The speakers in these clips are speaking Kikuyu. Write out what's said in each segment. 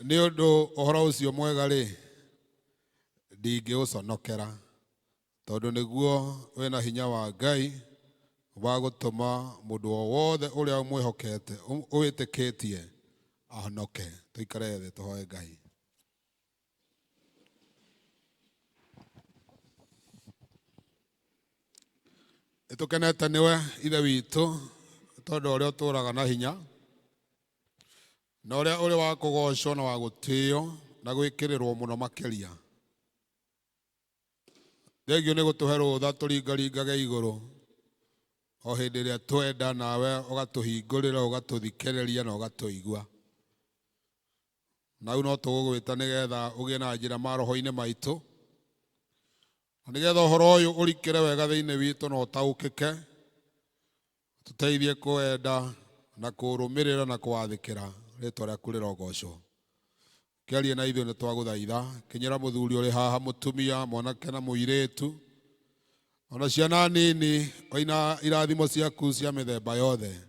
Nĩ ũndũ ũhoro ũcio mwega rĩ, ndingĩũconokera, tondũ nĩguo wĩna hinya wa Ngai wa gũtũma mũndũ o wothe ũrĩa ũmwĩhokete, ũwĩtĩkĩtie ahonoke. Tũikare thĩ tũhoe Ngai. Nĩ tũkenete nĩwe Ithe witũ tondũ ũrĩa ũtũũraga na hinya na ũrĩa ũrĩ wa kũgoocwo na wa gũtĩo na gwĩkĩrĩrwo mũno makĩria. Thengio nĩ gũtũhe rũtha tũringaringage igũrũ o hĩndĩ ĩrĩa twenda, nawe ũgatũhingũrĩra, ũgatũthikĩrĩria na ũgatũigua. Na rĩu no tũgũgwĩta nĩgetha ũgĩe na njĩra maroho-inĩ maitũ, na nĩgetha ũhoro ũyũ ũrikĩre wega thĩinĩ witũ na ũtaũkĩke, tũteithie kũwenda na kũũrũmĩrĩra na kũwathĩkĩra. Rĩtwa rĩaku rĩrogocwo. Kĩarie na ithuĩ nĩ twagũthaitha. Kinyĩra mũthuri ũrĩ haha, mũtumia, mwanake na mũirĩtu, ona ciana nini, oina irathimo ciaku cia mĩthemba yothe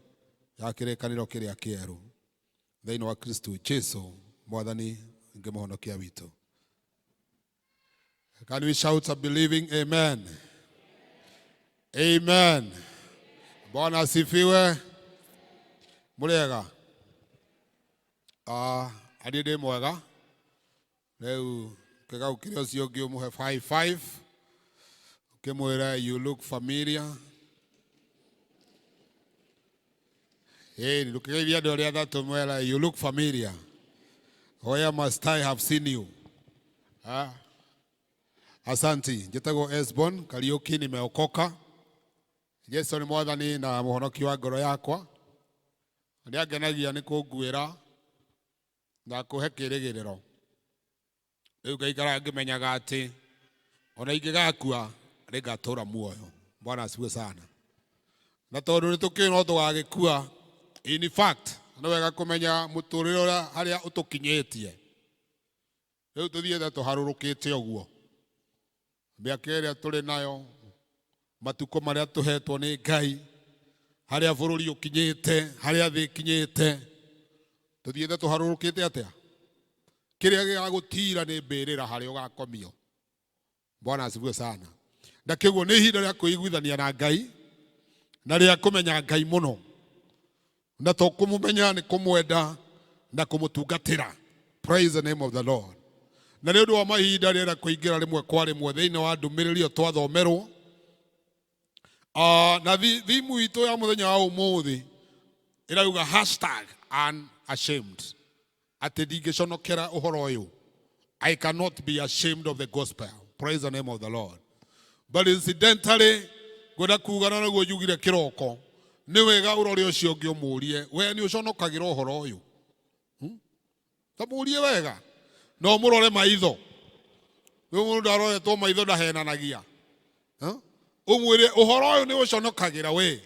ya kĩrĩkanĩro kĩrĩa kĩerũ thĩinĩ wa Kristo Jesu mwathani ngĩmũhonokia witũ. Can we shout a believing amen? Amen. Bwana asifiwe. Mũrĩega? Ah, niĩ ndĩ mwega. Rĩu kĩgaũkĩre ũcio ũngĩ ũmũhe 55 ũkĩmwĩre you look familiar. Ĩĩ ndũkĩgeithie andũ arĩa atatũ mwera you look familiar. Where must I have seen you? Ah. Asanti. Njĩtagwo Esbon Kariuki, nimeokoka. Jesu nĩ mwathani na mũhonoki wa ngoro yakwa. Nĩ angenagia nĩ kũnguĩra na kũhe kĩrĩgĩrĩro. Rĩu ngaikara ngĩmenyaga atĩ ona ingĩgakua nĩngatũra muoyo. Bwana asifiwe sana. Na tondũ nĩ tũkĩũĩ no tũgagĩkua, in fact nĩ wega kũmenya mũtũrĩre ũrĩa harĩa ũtũkinyĩtie. Rĩu tũthiĩte tũharũrũkĩte ũguo, mĩaka ĩrĩa tũrĩ nayo, matukũ marĩa tũhetwo nĩ Ngai, harĩa bũrũri ũkinyĩte, harĩa thĩ ĩkinyĩte, tũthiĩte tũharũrũkĩte atĩa? Kĩrĩa gĩgagũtira nĩ mbĩrĩra harĩa ũgakomio. Bwana asifiwe sana. Na kĩguo nĩ ihinda rĩa kwĩiguithania na Ngai na rĩa kũmenya Ngai mũno, na to kũmũmenya nĩ kũmwenda na kũmũtungatĩra. Praise the name of the Lord. Na nĩ ũndũ wa mahinda rĩera kũingĩra rĩmwe kwa rĩmwe thĩinĩ wa ndũmĩrĩri ĩyo twathomerwo. Na thimu itũ ya mũthenya wa ũmũthĩ ĩrauga hashtag unashamed, atĩ ndingĩconokera ũhoro ũyũ. I cannot be ashamed of the gospel. Praise the name of the Lord. But incidentally, ngwenda kuga na naguo njugire kĩroko, nĩ wega ũrore ũcio ũngĩ ũmũrie, we nĩ ũconokagĩra ũhoro ũyũ? Ta mũrie wega na ũmũrore maitho. Rĩu mũndũ aroretwo maitho ndahenanagia. Ũmwĩre ũhoro ũyũ nĩ ũconokagĩra we.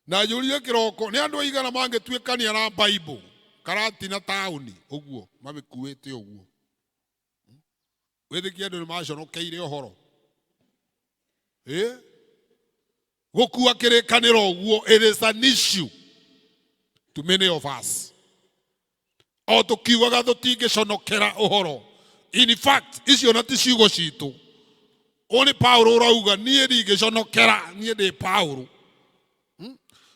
Na njũrie kĩroko, nĩ andũ aigana mangĩtuĩkania na Bible karatina taũni ũguo mamĩkuĩte ũguo? Wĩtĩkie andũ nĩ maconokeire ũhoro. Gũkua kĩrĩkanĩro ũguo, it is an issue to many of us. O tũkiugaga tũtingĩconokera ũhoro, in fact icio na ti ciugo citũ. Ũyũ nĩ Paulo ũrauga niĩ ndingĩconokera, niĩ ndĩ Paulo.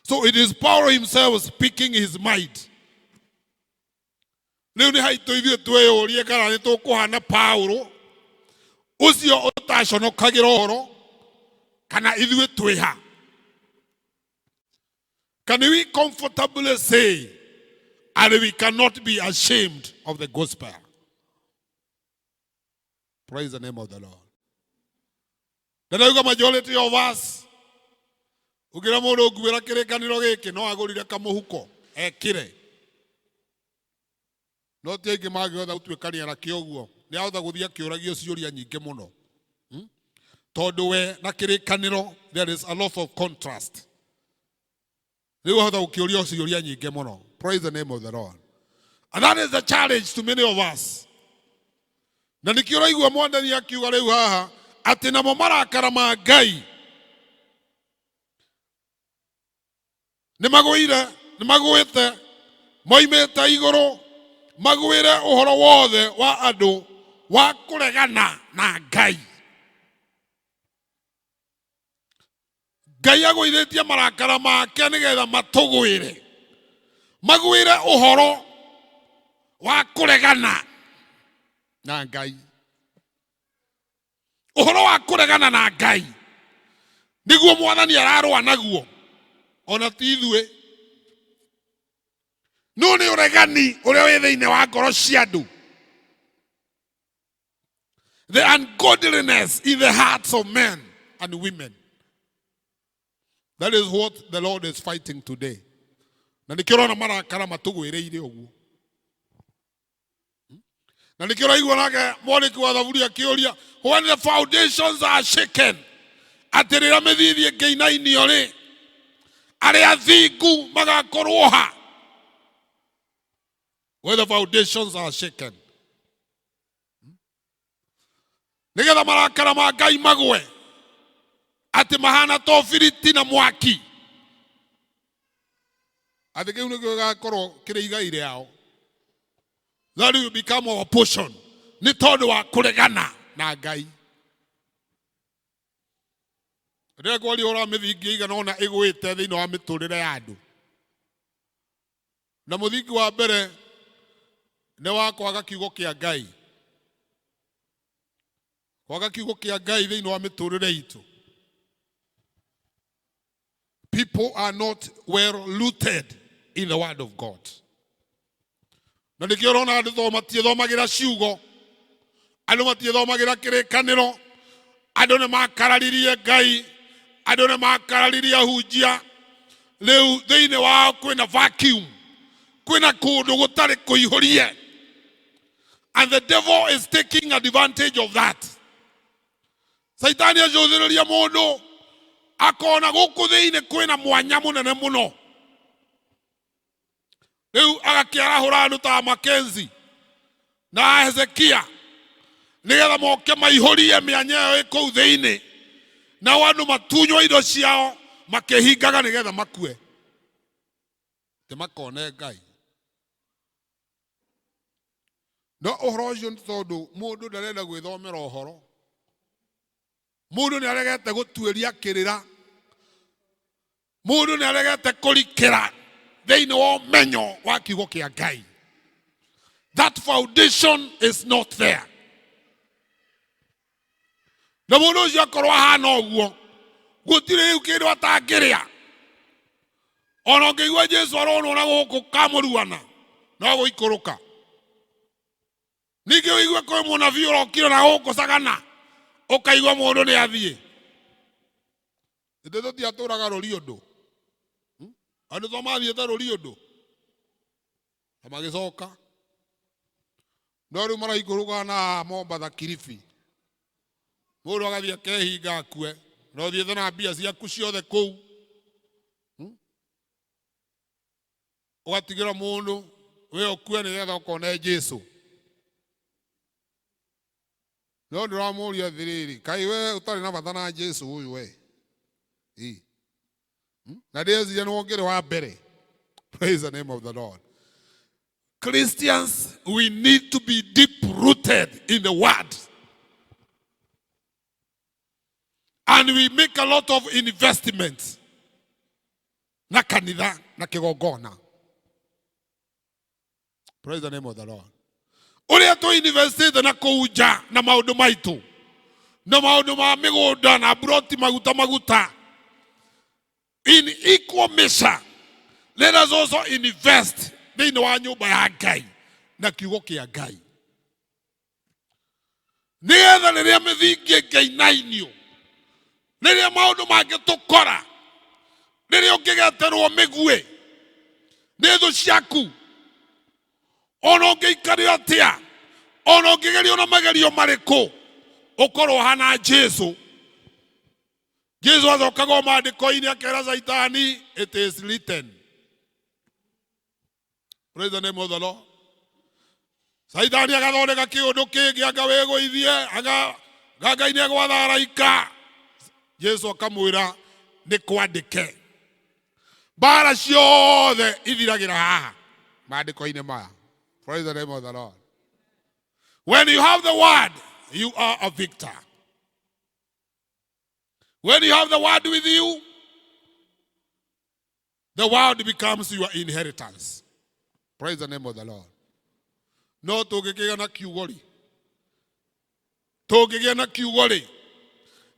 So it is Paul himself speaking his mind. Rĩu nĩ haitũ ithuĩ twĩyũrie kana nĩ tũkũhana Paulo ũcio ũtaconokagĩra ũhoro, kana ithuĩ twĩha. Can we comfortably say, and we cannot be ashamed of the gospel? Praise the name of the Lord. Ndĩrauga majority of us, ũngĩra mũndũ nguĩra kĩrĩkanĩro gĩkĩ no agũrire kamũhuko ekĩre, no ti aingĩ mangĩhota gũtuĩkania nakĩo ũguo. Nĩ ahota gũthiĩ akĩũragio ciũria nyingĩ mũno, Tondũ we na kĩrĩkanĩro there is a lot of contrast. Rĩu ahota gũkĩũria ciũria nyingĩ mũno. Praise the name of the Lord. And that is the challenge to many of us. Na nĩkĩo ũraigua mwathani akiuga rĩu haha atĩ namo marakara ma Ngai nĩ magũire, nĩ magũĩte, moimĩte igũrũ. Magwĩre ũhoro wothe wa andũ wa kũregana na Ngai. Ngai agũithĩtie marakara make nĩgetha matũgwĩre. Magwĩre ũhoro wa kũregana na Ngai. Ũhoro wa kũregana na Ngai nĩguo Mwathani ararũa naguo, ona ti ithuĩ. No nĩ ũregani ũrĩa wĩ thĩinĩ wa ngoro cia andũ, the ungodliness in the hearts of men and women. That is what the Lord is fighting today. Na nĩkĩo ũrona marakara matũgwĩrĩire ũguo, na nĩkĩo ũraigua nake mwandĩki wa thaburi akĩũria, "When the foundations are shaken," atĩ rĩrĩa mĩthithi ĩngĩinainio rĩ, arĩa athingu magakorwo ha? When the foundations are shaken, nĩgetha marakara ma Ngai magwe atĩ mahana to biriti na mwaki, atĩ kĩu nĩkĩo gĩgakorwo kĩrĩ igai rĩao. That will become our portion nĩ tondũ wa kũregana na Ngai. Rĩrĩa kwaria ũhoro wa mĩthingi ĩigana ũna ĩgwĩte thĩinĩ wa mĩtũrĩre ya andũ, na mũthingi wa mbere nĩ wa kwaga kiugo kĩa Ngai, kwaga kiugo kĩa Ngai thĩinĩ wa mĩtũrĩre itũ. People are not well rooted in the word of God, na nĩkĩo ũrona andũ to matiĩthomagĩra ciugo, andũ matiĩthomagĩra kĩrĩkanĩro. Andũ nĩ makararirie Ngai, andũ nĩ makararirie ahunjia. Rĩu thĩinĩ wao kwĩna vacuum, kwĩna kũndũ gũtarĩ kũihũrie, and the devil is taking advantage of that. Caitani acũthĩrĩria mũndũ akona gũkũ thĩinĩ kwĩna mwanya mũnene mũno. Rĩu agakĩarahũra andũ ta Makenzi na Hezekia nĩgetha moke maihũrie mĩanya ĩyo ĩ kũu thĩinĩ, nao andũ matunywo indo ciao makĩhingaga nĩgetha makue atĩ makone Ngai. No ũhoro ũcio nĩ tondũ mũndũ ndarenda gwĩthomera ũhoro, mũndũ nĩ aregete gũtuĩria kĩrĩra, mũndũ nĩ aregete kũrikĩra thĩinĩ wa ũmenyo wa kiugo kĩa Ngai. That foundation is not there. Na mũndũ ũcio akorwo ahana ũguo, gũtirĩ rĩu kĩndũ atangĩrĩa. Ona ũngĩigua Jesu aronwo na gũkũ kamũruana, no gũikũrũka. Ningĩ ũigue kwĩ mũnabii ũrokire na gũkũ Sagana, ũkaigua mũndũ nĩ athiĩ. Ithuĩ tũtiatũraga rũri ũndũ. Andũ to mathiĩte rũri ũndũ na magĩcoka, no rĩu maraikũrũkaga na Mombatha, Kilifi, mũndũ agathiĩ akehinga akue, na ũthiĩte na mbia ciaku ciothe kũu. Ũgatigĩra mũndũ we ũkue nĩgetha ũkone Jesu. No ndĩramũria atĩrĩrĩ, kaĩ we ũtarĩ na bata na Jesu ũyũ we? Ĩ. Na ndĩreciria nĩwe ũngĩrĩ wa mbere. Praise the name of the Lord. Christians, we need to be deep rooted in the word, and we make a lot of investments na kanitha na kĩgongona. Praise the name of the Lord. Ũrĩa tũ investĩte na kũu nja na maũndũ maitũ na maũndũ ma mĩgũnda na broti, maguta maguta, in equal measure let us also invest thĩinĩ wa nyũmba ya Ngai na kiugo kĩa Ngai, nĩgetha rĩrĩa mĩthingi ĩngĩinainio, rĩrĩa maũndũ mangĩtũkora, rĩrĩa ũngĩgeterwo mĩguĩ nĩ thũ ciaku, ona ũngĩikario atĩa, ona ũngĩgerio na magerio marĩkũ, ũkorwo hana Jesu. Jesu acokaga o maandĩko-inĩ akera Caitani, "It is written." Praise the name of the Lord. Caitani agathondeka kĩũndũ kĩngĩ, anga wĩgũithie, anga Ngai nĩ egwatha araika. Jesu akamwĩra, "Nĩ kwandĩke." Mbara ciothe ithiragĩra haha maandĩko-inĩ maya. Praise the name of the Lord. When you have the word, you are a victor. When you have the word with you, the word becomes your inheritance. Praise the name of the Lord. No tũngĩkĩgĩa na kiugo rĩ, tũngĩgĩa na kiugo rĩ,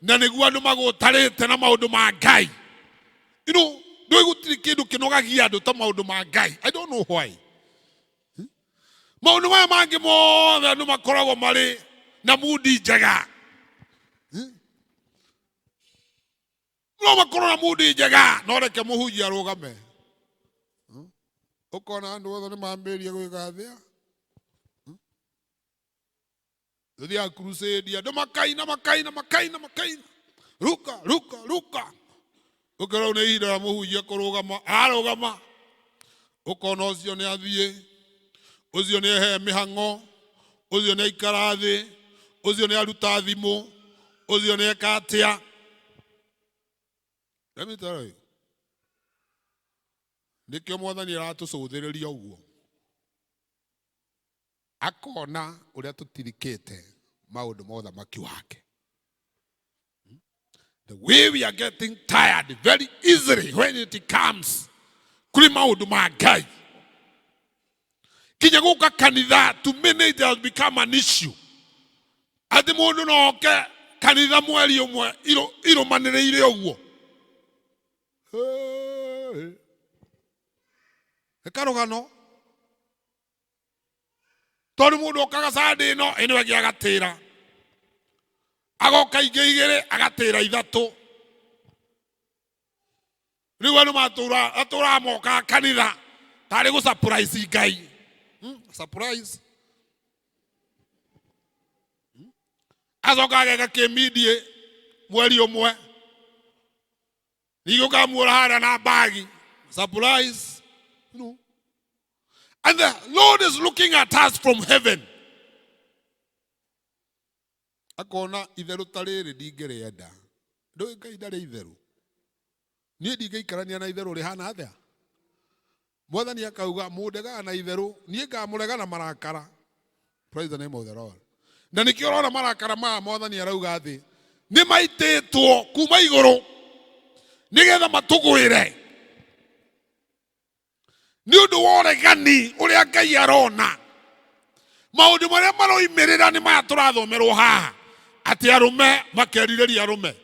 na nĩguo andũ magũtarĩte na maũndũ ma Ngai. Ndũĩ gũtirĩ kĩndũ kĩnogagia andũ ta maũndũ ma Ngai. I don't know why. Maũndũ maya mangĩ mothe andũ makoragwo marĩ na mudi njega. No makorwo na mudi njega, no reke mũhunjia arũgame. Ũkona andũ othe nĩ mambĩrĩria gwĩgathĩa. Tũthiaga crusade, andũ makaina makaina makaina makaina, ruka ruka ruka. Ũkĩrora nĩ ihinda rĩa mũhunjia kũrũgama, arũgama ũkona ũcio nĩ athiĩ, ũcio nĩ ehe mĩhang'o, ũcio nĩ aikara thĩ, ũcio nĩ aruta thimũ, ũcio nĩ eka atĩa. Let me tell you, nĩkĩo Mwathani aratũcũthĩrĩria ũguo, akona ũrĩa tũtirikĩte maũndũ ma ũthamaki wake. The way we are getting tired very easily when it comes kũrĩ maũndũ ma Ngai, kinya gũka kanitha, to many it has become an issue atĩ mũndũ no oke kanitha mweri ũmwe irũmanĩrĩire ũguo. Hey. Nĩ karũgano, tondũ mũndũ okaga Sunday ĩno ĩno ĩngĩ agatĩra, agoka ingĩ igĩrĩ agatĩra ithatũ. Rĩu andũ matũraga mokaga kanitha tarĩ gũ surprise Ngai. Surprise. Acoka ageka kĩmindie mweri ũmwe, ningĩ ũkamuora harĩa na bagi, surprise. And the Lord is looking at us from heaven, akona itherũ ta rĩrĩ ndingĩrĩenda. Ndũĩ Ngai ndarĩ itherũ. Niĩ ndingĩikarania na itherũ rĩhana atĩa. Mwathani akauga mũndegaga na itherũ, niĩ ngamũrega na marakara. Praise the name of the Lord. Na nĩkĩo ũrona marakara maya Mwathani arauga atĩ nĩ maitĩtwo kuma igũrũ nĩgetha matũgwĩre nĩ ũndũ wa ũregani ũrĩa Ngai arona. Maũndũ marĩa maroimĩrĩra nĩ maya tũrathomerwo haha, atĩ arũme makerirĩria arũme.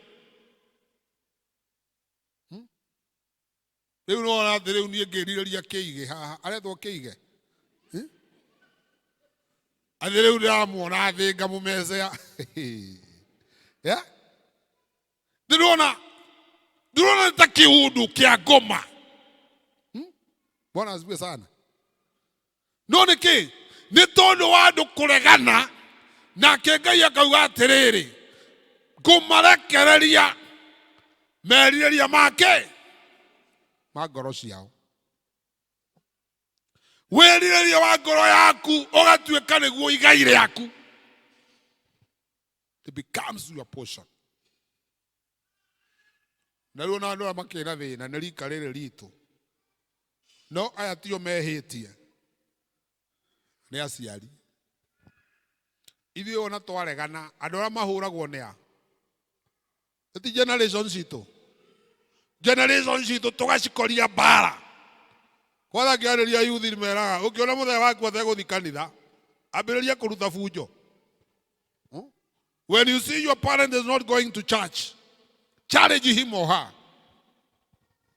Rĩu nĩwona atĩ rĩu niĩ ngĩrirĩria kĩige haha aretwo kĩige. Atĩ rĩu ndĩramuona thĩ ngamũmecea. Yeah? Ndĩrona nĩ ta kĩũndũ kĩa ngoma. Bwana asifiwe sana. No nĩ kĩ? Nĩ tondũ wa andũ kũregana nake Ngai akauga atĩrĩrĩ, ngũmarekereria merirĩria make ma ngoro ciao. Wĩrirĩria wa ngoro yaku ũgatuĩka nĩguo igai rĩaku. It becomes your portion. Na rĩu ona andũ arĩa makĩna thĩna nĩ rika rĩrĩ ritũ, no aya tio mehĩtie, nĩ aciari. Ithuĩ ona twaregana, andũ arĩa mahũragwo nĩ a ti generation citũ. Generation citũ tũgacikoria mbara. Kwanza ngĩarĩria youth meraga, ũkĩona mũthee waku ategũthiĩ kanitha, ambĩrĩria kũruta bunjo. When you see your parent is not going to church, challenge him or her.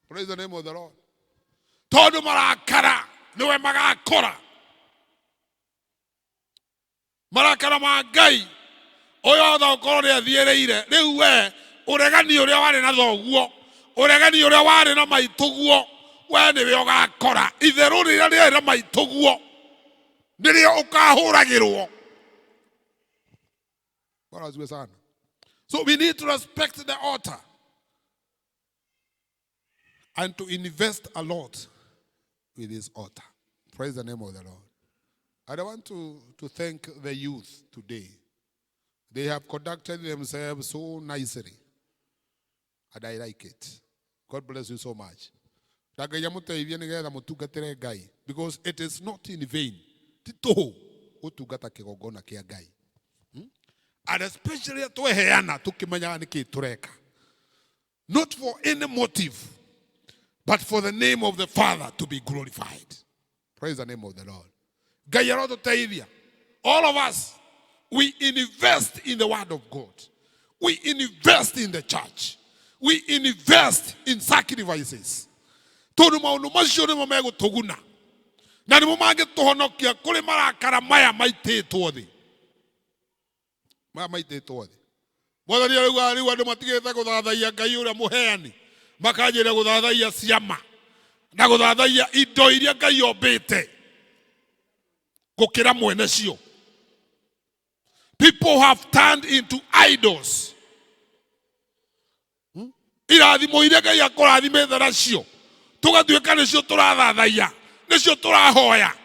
Praise the name of the Lord. Tondũ marakara nĩwe magakora, marakara ma Ngai ũyũ othe ũkorwo nĩ athiĩrĩire. Rĩu we ũregani ũrĩa warĩ na thoguo, ũregani ũrĩa warĩ na maitũguo, we nĩwe ũgakora. Itherũ rĩrĩa rĩarĩ na maitũguo nĩrĩo ũkahũragĩrwo. Bwana asifiwe sana. So we need to respect the altar and to invest a lot with this altar. Praise the name of the Lord. I want to thank the youth today. They have conducted themselves so nicely, and I like it. God bless you so much. Na Ngai amũteithie nĩgetha mũtungatĩre Ngai, because it is not in vain. Ti tũhũ gũtungata kĩgongona kĩa Ngai. And especially tweheana tũkĩmenyaga nĩkĩ tũreka. Not for any motive, but for the name of the Father to be glorified. Praise the name of the Lord. Ngai arotũteithia. All of us, we invest in the word of God. We invest in the church. We invest in sacrifices. Tondũ maũndũ macio nĩmo megũtũguna na nĩmo mangĩtũhonokia kũrĩ marakara maya maitĩtwo thĩ, maya maitĩtwo thĩ. Mwathani arauga rĩu andũ matigĩte gũthathaiya Ngai ũrĩa mũheani, makanjĩra gũthathaiya ciama na gũthathaiya indo iria Ngai ombĩte gũkĩra mwene cio. People have turned into idols. Irathimo iria Ngai akũrathimĩte nacio tũgatuĩka nĩcio tũrathathaiya, nĩcio tũrahoya,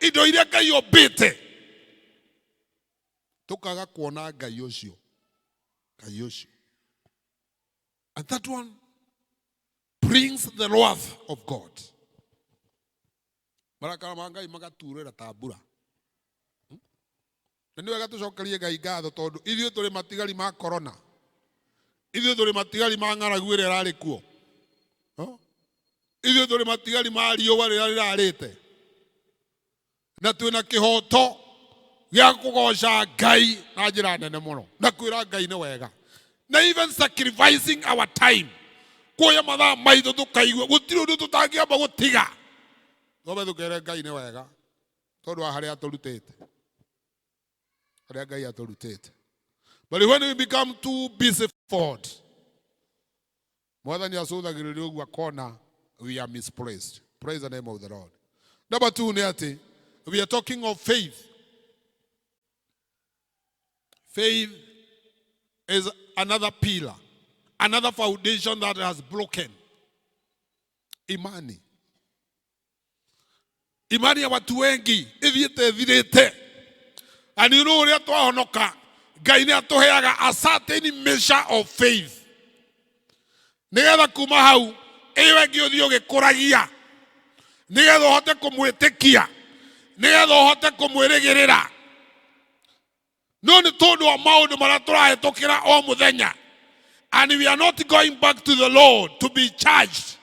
indo iria Ngai ombĩte, tũkaga kuona Ngai ũcio, Ngai ũcio. And that one brings the wrath of God. Marakara ma Ngai magaturĩra ta mbura. Na nĩ wega tũcokerie Ngai ngatho tondũ ithuĩ tũrĩ matigari ma corona, ithuĩ tũrĩ matigari ma ng'aragu ĩrĩa ĩrarĩ kuo, ithuĩ tũrĩ matigari ma riũa rĩrĩa rĩrarĩte, na twĩna kĩhoto gĩa kũgoca Ngai na njĩra nene mũno na kwĩra Ngai nĩ wega, na even sacrificing our time, kuoya mathaa maitũ tũkaigua gũtirĩ ũndũ tũtangĩamba gũtiga twambe tũkere Ngai nĩ wega tondũ wa harĩa atũrutĩte, harĩa Ngai atũrutĩte. But when we become too busy for God, Mwathani acũthagĩrĩria ũguo akona we are misplaced. Praise the name of the Lord. Number two nĩ atĩ we are talking of faith. Faith is another pillar, another foundation that has broken. Imani. Imani ya watu wengi ithiĩte ĩthirĩte. And you know ũrĩa twahonoka, Ngai nĩ atũheaga a certain measure of faith. Nĩgetha kuma hau ĩyo ĩngĩ ũthiĩ ũgĩkũragia, nĩgetha ũhote kũmwĩtĩkia, nĩgetha ũhote kũmwĩrĩgĩrĩra. No nĩ tondũ wa maũndũ marĩa tũrahĩtũkĩra o mũthenya, and we are not going back to the Lord to be charged.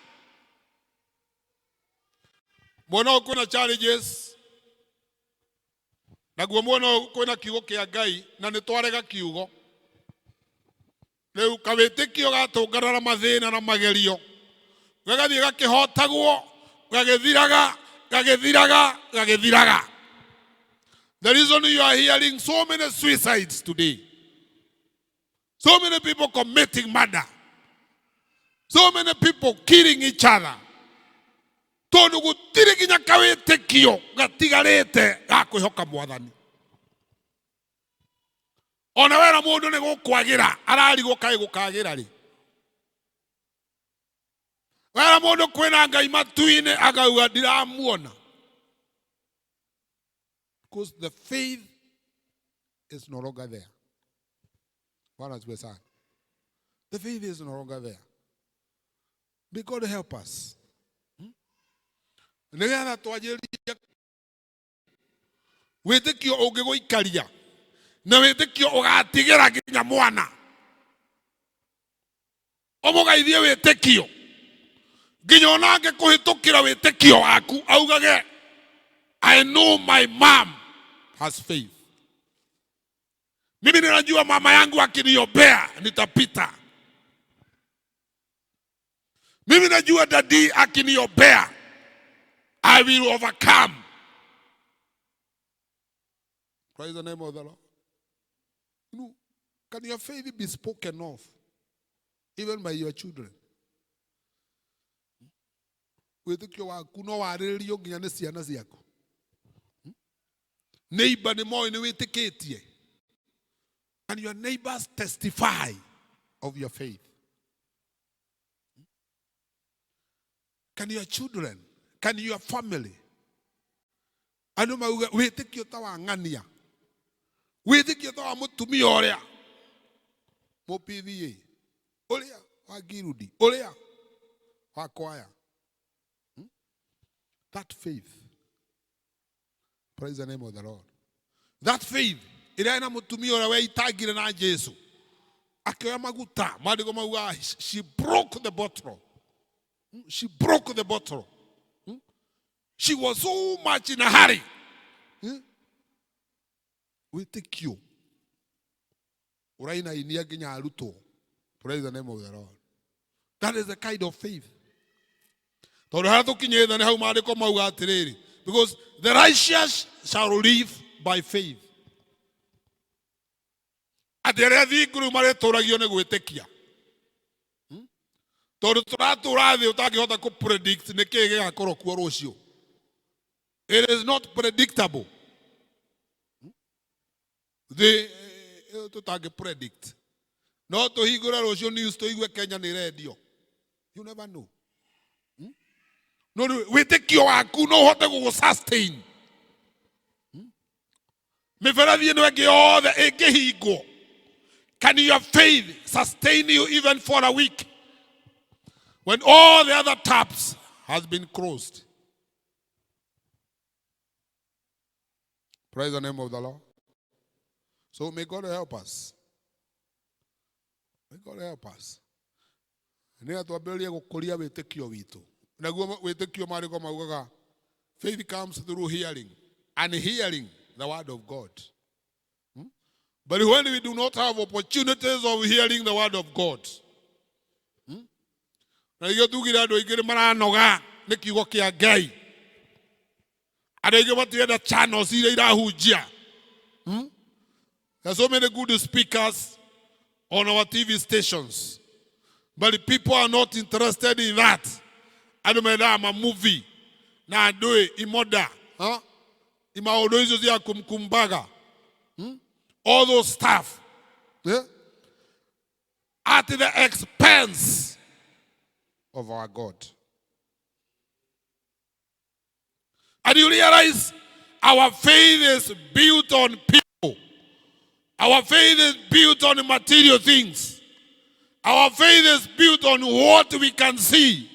Mwena ũyũ kwĩna challenges, naguo mwena ũyũ kwĩna kiugo kĩa Ngai, na nĩ twarega kiugo. Rĩu kawĩtĩkio gatũngana na mathĩna na magerio, gagathiĩ gakĩhotagwo, gagĩthiraga, gagĩthiraga, gagĩthiraga. The reason you are hearing so many suicides today, so many people committing murder, so many people killing each other, tondũ gũtirĩ nginya kawĩtĩkio gatigarĩte ga kwĩhoka Mwathani. Ona wera mũndũ nĩ gũkwagĩra ararigwo kaĩ gũkagĩra rĩ. Wera mũndũ kwĩna Ngai matu-inĩ akauga ndiramuona. Because the faith is no longer there. Bwana asifiwe sana. The faith is no longer there. May God help us. Nĩgetha twanjĩrĩrie wĩtĩkio ũngĩgũikaria na wĩtĩkio ũgatigĩra nginya mwana, ũmũgeithie wĩtĩkio nginya ona angĩkũhĩtũkĩra wĩtĩkio waku augage, I know my mom has faith. Mimi ninajua mama yangu akiniombea nitapita. Mimi najua daddy akiniombea I will overcome. Praise the name of the Lord. You know, can your faith be spoken of even by your children? Wĩtĩkio waku no warĩrĩrio nginya nĩ ciana ciaku. Neighbor nĩ moĩ nĩ wĩtĩkĩtie. Can your neighbors testify of your faith? Can your children, can your family? Andũ mauge wĩtĩkio ta wa ng'ania, wĩtĩkio ta wa mũtumia ũrĩa mũ PVA, ũrĩa wa Ngirudi, ũrĩa wa kwaya. That faith. Praise the name of the Lord. That faith ĩrĩa ĩna mũtumia ũrĩa weitangire na Jesu akĩoya maguta, maandĩko mauga she broke the bottle. She broke the bottle. She was so much in a hurry. Wĩtĩkio ũrainainia nginya arutwo. Praise the name of the Lord. That is the kind of faith. Tondũ harĩa tũkinyĩte nĩ hau maandĩko mauga atĩrĩrĩ, because the righteous shall live by faith. Atĩ arĩa athingu rĩu marĩtũragio nĩ gwĩtĩkia. Tondũ tũratũra thĩ ũtangĩhota kũ predict nĩ kĩĩ gĩgakorwo kuo rũciũ. It is not predictable. Thĩ tũtangĩ predict. No tũhingũre rũciũ news tũigue Kenya nĩ rendio. You never know. No rĩu wĩtĩkio waku no ũhote gũgũ sustain. Mĩberethi ĩno ĩngĩ yothe ĩngĩhingwo. Can your faith sustain you even for a week when all the other taps has been closed? Praise the name of the Lord. So may God help us. May God help us. Nĩ twambĩrĩrie gũkũria wĩtĩkio witũ. Naguo wĩtĩkio maandĩko maugaga faith comes through hearing and hearing the word of God. But when we do not have opportunities of hearing the word of God, Na nĩkĩo tugire andũ aingĩ nĩ maranoga nĩ kiugo kĩa Ngai. Andũ aingĩ matirenda channels iria irahunjia. There are so many good speakers on our TV stations. But people are not interested in that. Andũ mendaga ma movie na andũ imoda. Huh? Imaũndũ icio cia kumkumbaga. All those stuff. Yeah? At the expense of our God. And you realize our faith is built on people. Our faith is built on material things. Our faith is built on what we can see.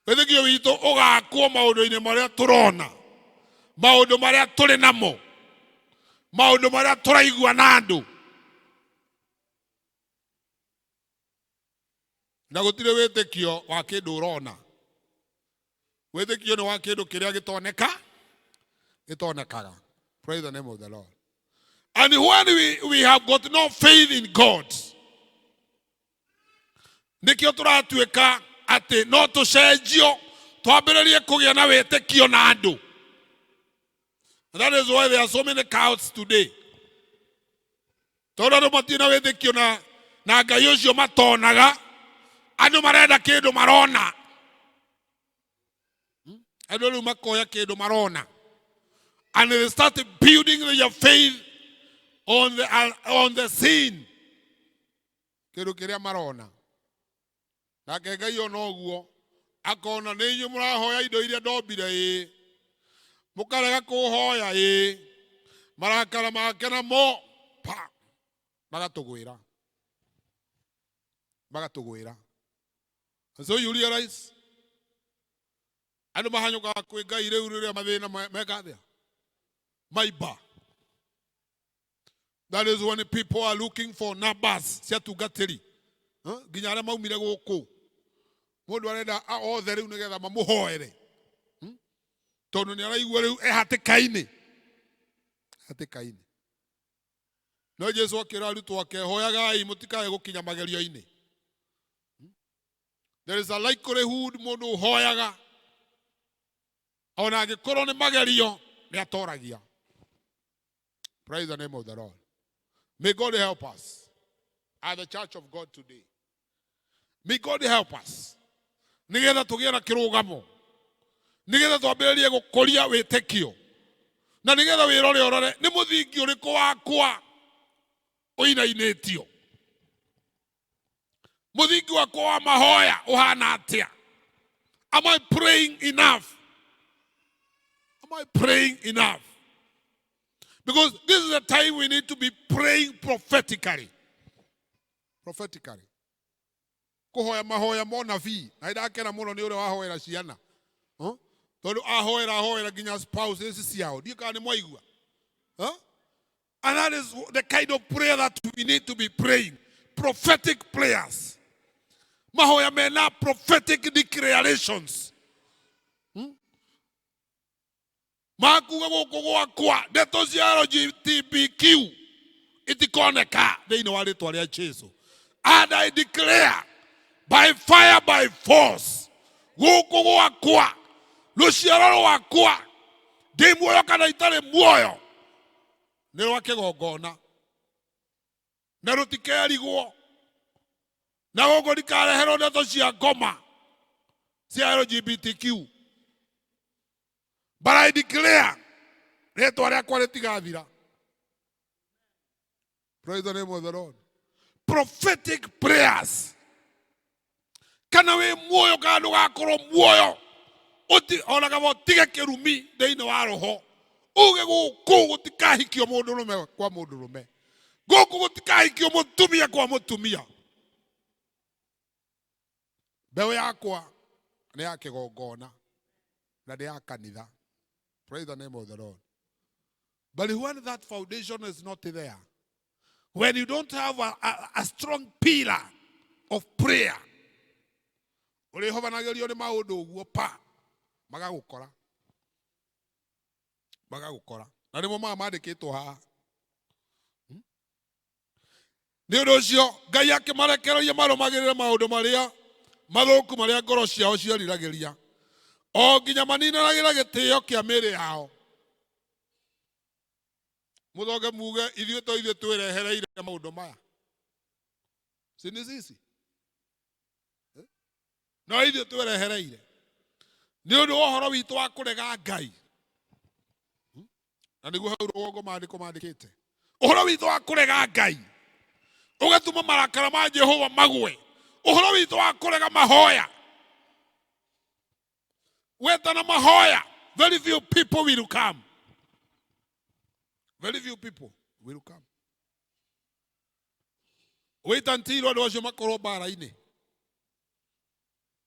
Wĩtĩkio witũ ũgakwo maũndũ-inĩ marĩa tũrona, maũndũ marĩa tũrĩ namo, maũndũ marĩa tũraigua na andũ. Na gũtirĩ wĩtĩkio wa kĩndũ ũrona. Wĩtĩkio nĩ wa kĩndũ kĩrĩa gĩtoneka, gĩtonekaga. Praise the name of the Lord. And when we have got no faith in God, nĩkĩo tũratuĩka atĩ no tũcenjio twambĩrĩrie kũgĩa na wĩtĩkio na andũ. And that is why there are so many cults today. Tondũ andũ matirĩ na wĩtĩkio na Ngai ũcio matonaga, andũ marenda kĩndũ marona. Andũ rĩu makoya kĩndũ marona. And they start building their faith on the scene. Kĩndũ kĩrĩa marona. Nake Ngai ona ũguo akona nĩ inyuĩ mũrahoya indo iria ndombire ĩĩ. Mũkarega kũhoya ĩĩ. Marakara make namo pa magatũgwĩra. Magatũgwĩra. And so you realize andũ mahanyũkaga kwĩ Ngai rĩu rĩrĩa mathĩna meka atĩa? Maimba. That is when people are looking for numbers cia tungatĩri. Huh? Nginya arĩa maumire gũkũ. Mũndũ arenda othe rĩu nĩgetha mamũhoere. Tondũ nĩ araigua rĩu e hatĩka-inĩ. Hatĩka-inĩ. No Jesu akĩra arutwo ake, hoyagai mũtikae gũkinya magerio-inĩ. There is a likelihood mũndũ ũhoyaga ona angĩkorwo nĩ magerio nĩ atoragia. Praise the name of the Lord. May God help us at the church of God today. May God help us. Nĩgetha tũgĩe na kĩrũgamo. Nĩgetha twambĩrĩrie gũkũria wĩtĩkio. Na nĩgetha wĩrore ũrore nĩ mũthingi ũrĩkũ wakwa ũinainĩtio. Mũthingi wakwa wa mahoya ũhana atĩa? Am I praying enough? Am I praying enough? Because this is the time we need to be praying prophetically. Prophetically. Kũhoya mahoya ma ũnabii. Na ndakena mũno nĩ ũrĩa wahoera ciana. Huh? Tondũ ahoera ahoera nginya spouses ciao. Ndiũ kana nĩ mwaigua. Huh? And that is the kind of prayer that we need to be praying. Prophetic prayers. Mahoya mena prophetic declarations. Makuga gũkũ gwakwa ndeto cia LGBTQ itikoneka thĩinĩ wa rĩtwa rĩa Jesu. And I declare by fire by force gũkũ gwakwa rũciaro rwakwa ndĩ muoyo kana itarĩ muoyo nĩ rwa kĩgongona na rũtikerigwo na gũkũ ndikareherwo ndeto cia ngoma cia LGBTQ, but I declare rĩtwa rĩakwa rĩtigathira. Praise the name of the Lord. Prophetic prayers. Kana wĩ muoyo kana ndũgakorwo muoyo, ona kaba ũtige kĩrumi thĩinĩ wa roho, uge gũkũ gũtikahikio mũndũrũme kwa mũndũrũme, gũkũ gũtikahikio mũtumia kwa mũtumia. Mbeũ yakwa nĩ ya kĩgongona na nĩ ya kanitha. Praise the name of the Lord. But when that foundation is not there, when you don't have a strong pillar of prayer, ũrĩhobanagĩrio nĩ maũndũ ũguo pa magagũkora, magagũkora. Na nĩmo maya mandĩkĩtwo haha. Nĩ ũndũ ũcio Ngai akĩmarekereria marũmagĩrĩre maũndũ marĩa mathũku marĩa ngoro ciao cieriragĩria, o nginya maninanagĩra gĩtĩo kĩa mĩĩrĩ yao. Mũthoge muge ithuĩ to ithuĩ twĩrehereire maũndũ maya, si ni sisi? No ithuĩ twĩrehereire nĩ ũndũ wa ũhoro witũ wa kũrega Ngai. Na nĩguo hau rũgongo maandĩko mandĩkĩte ũhoro witũ wa kũrega Ngai ũgatũma marakara ma Jehova magwe, ũhoro witũ wa kũrega mahoya wetana mahoya, very few people will come, very few people will come. Wait until andũ acio makorwo mbara-inĩ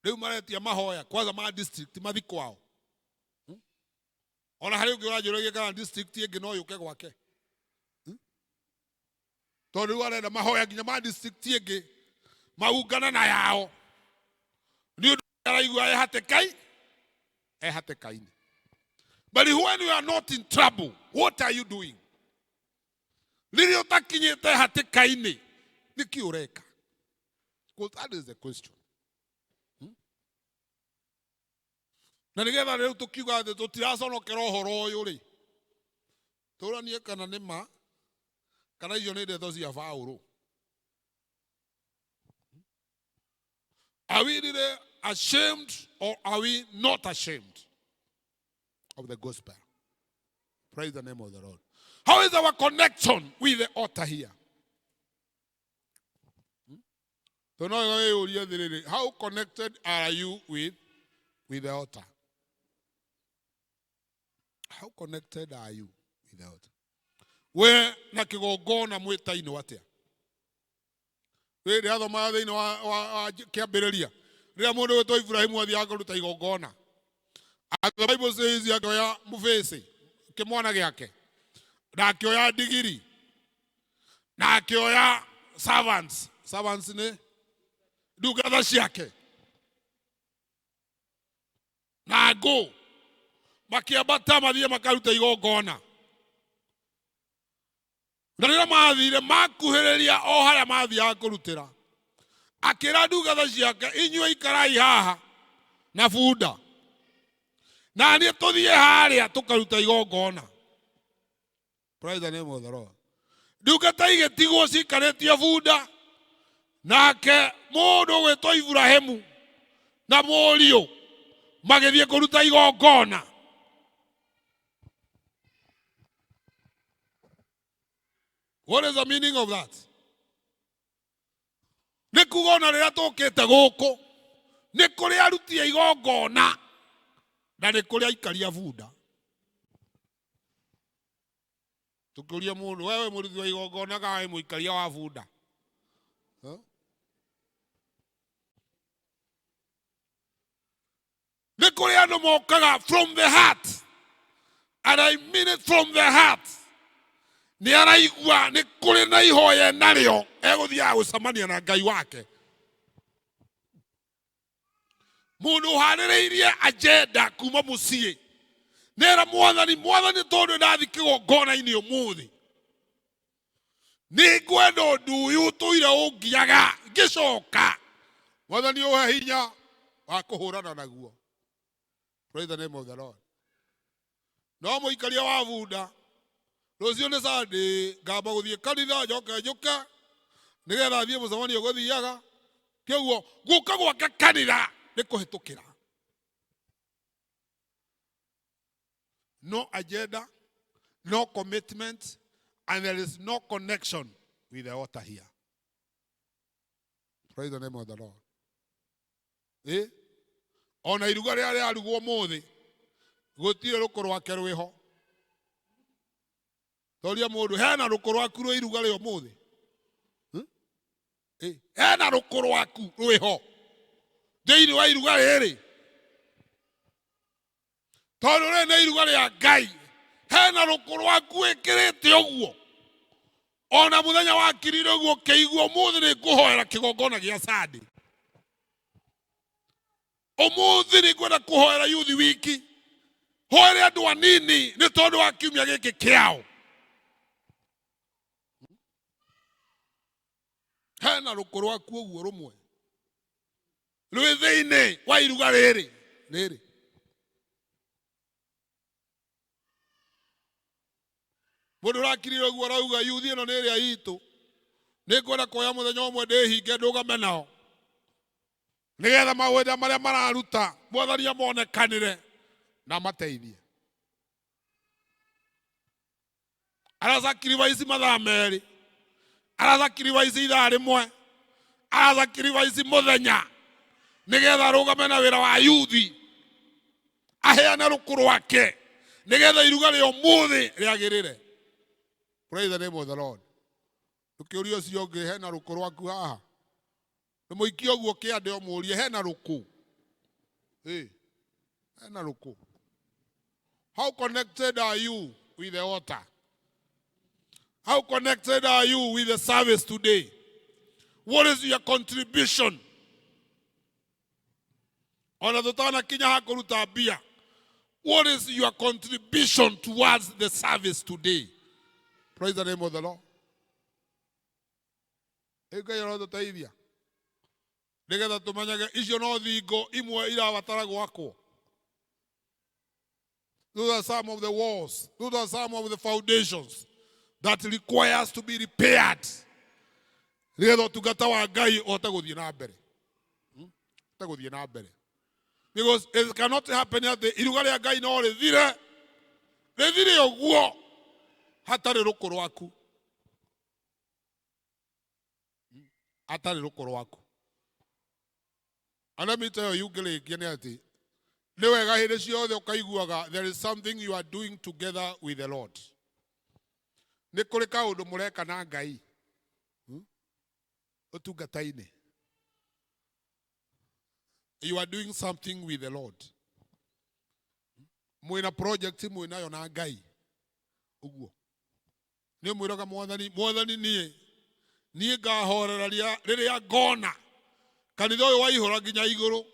rĩu maretia mahoya kwanza ma district mathi kwao. Ona harĩ ũngĩ ũranjũragia kana district ĩngĩ no yũke gwake, Tondũ rĩu arenda mahoya nginya ma district ĩngĩ maungana na yao, nĩ ũndũ araigua e hatĩka-inĩ. But when you are not in trouble, what are you doing? Rĩrĩa ũtakinyĩte hatĩka-inĩ, nĩkĩ ũreka? Because that is the question. Na nĩgetha rĩu tũkiuga atĩ tũtiraconokera ũhoro ũyũ rĩ, tũranie kana nĩ ma kana icio nĩ ndeto cia Paũlũ. Are we really ashamed or are we not ashamed of the gospel? Praise the name of the Lord. How is our connection with the altar here? So now, how connected are you with the altar? How connected are you with the altar? We na kĩgongona mwĩtainwo atĩa? Rĩrĩ athomaga thĩinĩ wa kĩambĩrĩria rĩrĩa mũndũ wĩtwo Ibrahimu athiaga kũruta igongona. And the Bible says akĩoya mũbĩcĩ kĩmwana gĩake na akĩoya ndigiri na akĩoya servants. Servants nĩ ndungata ciake na ngũ, makĩambata mathiĩ makaruta igongona. Na rĩrĩa mathire makuhĩrĩria o harĩa mathiaga kũrutĩra, akĩra ndungata ciake, inyuĩ ikarai haha na bunda, na niĩ tũthiĩ harĩa tũkaruta igongona. Praise the name of the Lord. Ndungata igĩtigwo cikarĩtie bunda, nake mũndũ ũgwĩtwo Iburahĩmu na mũriũ magĩthiĩ kũruta igongona. What is the meaning of that? Nĩ kuga ona rĩrĩa tũkĩte gũkũ nĩ kũrĩ aruti a igongona na nĩ kũrĩ aikaria bunda. Tũkĩũria mũndũ, wewe mũruti wa igongona kana wĩ mũikaria wa bunda? Huh? Nĩ Kũrĩ andũ mokaga from the heart, and I mean it from the heart. Nĩ araigua nĩ kũrĩ na ihoya narĩo egũthiaga gũcemania na Ngai wake. Mũndũ ũharĩrĩirie agenda kuma mũciĩ nĩera Mwathani, Mwathani, tondũ ndathi kĩgongona-inĩ ũmũthĩ, nĩ ngwenda ũndũ ũyũ ũtũire ũngiaga ngĩcoka, Mwathani, ũhe hinya wa kũhũrana naguo. Praise the name of the Lord. No mũikaria wa bunda, rũciũ nĩ Sunday, ngamba gũthiĩ kanitha, njoke njũke nĩgetha thiĩ mũcemanio gũthiaga kĩguo gũka gwake kanitha nĩ kũhĩtũkĩra. No agenda, no commitment, and there is no connection with the altar here. Praise the name of the Lord. Eh? Ona iruga rĩrĩa rĩarugwo mũthĩ, gũtirĩ rũkũ rwake rwĩho. Toria mũndũ hena rũkũ rwaku rwĩ iruga rĩa ũmũthĩ. Hmm? Eh, hena rũkũ rwaku rwĩho thĩinĩ wa iruga rĩrĩ? Tondũ rĩrĩ nĩ iruga rĩa Ngai, hena rũkũ rwaku ĩkĩrĩte ũguo? Ona mũthenya wakirire ũguo ũkĩigua ũmũthĩ nĩ ngũhoera kĩgongona gĩa Sunday, ũmũthĩ nĩ ngwenda kũhoera youth wiki, hoere andũ anini nĩ tondũ wa kiumia gĩkĩ kĩao. Hena rũkũ rwaku ũguo rũmwe rwĩ thĩinĩ wa iruga rĩrĩ rĩrĩ? Mũndũ ũrakirire ũguo arauga yuthi ĩno nĩ ĩrĩa itũ, nĩ ngwenda kuoya mũthenya ũmwe ndĩhinge ndũgame nao nĩgetha mawĩra marĩa mararuta Mwathani amonekanĩre na mateithie. Arasacrifice mathaa 2, arasacrifice ithaa 1, arasacrifice mũthenya nĩgetha arũgame na wĩra wa yuthi, aheane rũkũ rwake nĩgetha iruga rĩa ũmũthĩ rĩagĩrĩre. Praise the name of the Lord. Ndũkĩũrie ũcio ũngĩ, hena rũkũ rwaku haha? Ndũmũikie ũguo kĩande, ũmũrie hena rũkũ. Ĩ, hena rũkũ? How connected are you with the altar? How connected are you with the service today? What is your contribution? Ona tũtanakinya ha kũruta mbia, what is your contribution towards the service today? Praise the name of the Lord. Ĩ, Ngai arotũteithia nĩgetha tũmenyage icio no thingo imwe irabatara gwakwo. Those are some of the walls, those are some of the foundations that requires to be repaired nĩgetha ũtungata wa Ngai ũhote gũthiĩ na mbere. Ũhote gũthiĩ na mbere, because it cannot happen atĩ iruga rĩa Ngai no rĩthire rĩthire ũguo hatarĩ rũkũ rwaku, hatarĩ rũkũ rwaku. And let me tell you, ngĩrĩkia nĩ atĩ nĩ wega hĩndĩ ciothe ũkaiguaga there is something you are doing together with the Lord. Nĩ kũrĩ kaũndũ mũreka na Ngai. Ũtungata-inĩ you are doing something with the Lord. Mwĩna project mwĩnayo na Ngai ũguo nĩ mwĩraga Mwathani, Mwathani, niĩ ngahorera rĩrĩa ngona kanitha ũyũ waihũra nginya igũrũ.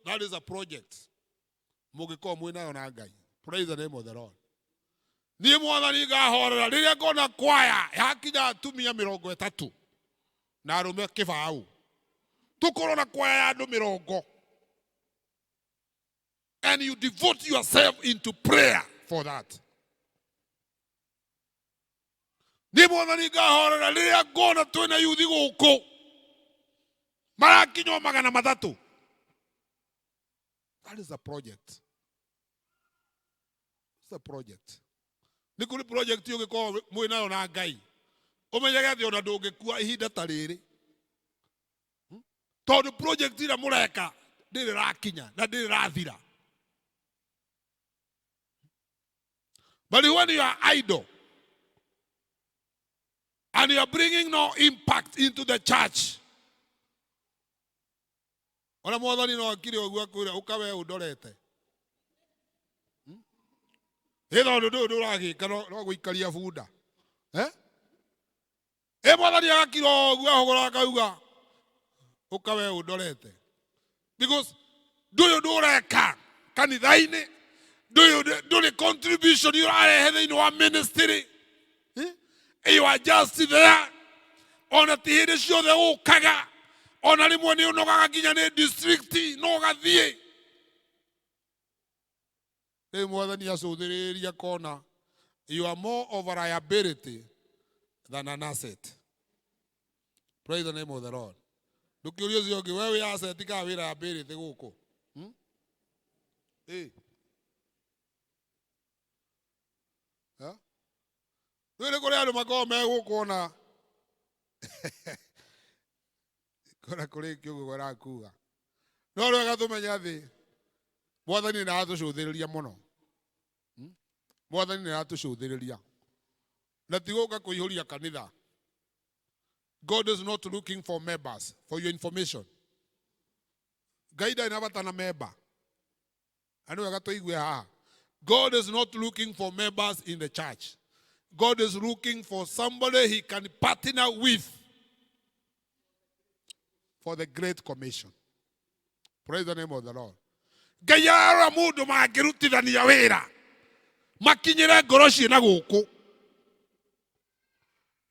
That is a project mũngĩkorwo mwĩnayo na Ngai. Praise the name of the Lord. Niĩ Mwathani ngahorera rĩrĩa ngona kwaya yakinya atumia 30 na arũme 20, tũkorwo na kwaya ya andũ 20, and you devote yourself into prayer for that. Niĩ Mwathani ngahorera rĩrĩa ngona twĩna yuthi gũkũ marakinywo 300. That is a project. It's a project. Nĩ kũrĩ project ũngĩkorwo mwĩnayo na Ngai, ũmenyage atĩ ona ndũngĩkua ihinda ta rĩrĩ. Tondũ project ĩrĩa mũreka ndĩrĩ rakinya na ndĩrĩ rathira. But when you are idle and you are bringing no impact into the church, ona Mwathani no akire ũguo akwĩra ũka we ũndorete. Ĩ tondũ ndũyũ ndũragĩka no gũikaria bunda. Eh? Ĩ mwathani agakira ũguo ahũgũra akauga ũka we ũndorete. Because ndũyũ ndũreka kanitha-inĩ, ndũyũ ndũrĩ contribution ũrarehe thĩinĩ wa ministry. Eh? You are just there. Ona ti hĩndĩ ciothe ũkaga, ona rĩmwe nĩ ũnogaga nginya nĩ district no ũgathiĩ. Rĩu mwathani acũthĩrĩria kona you are more of a liability than an asset. Praise the name of the Lord. Ndũkĩũrie ũcio ũngĩ, we wĩ asset kana wĩ liability gũkũ? Hmm? Eh. Ha? Rĩu nĩ kũrĩ andũ makoragwo me gũkũ ona kũrĩa kũrĩ kĩũgũ kũrakuga. No rĩu gatũmenya thĩ mwathani nĩ aratũcũthĩrĩria mũno. Mwathani nĩ aratũcũthĩrĩria. Na ti gũka kũihũria kanitha. God is not looking for members, for your information. Ngai ndarĩ na bata na member. Na nĩ wega tũigue haha. God is not looking for members in the church. God is looking for somebody he can partner with for the Great Commission. Praise the name of the Lord. Ngai ararora mũndũ mangĩrutithania wĩra makinyĩre ngoro ciĩ na gũkũ.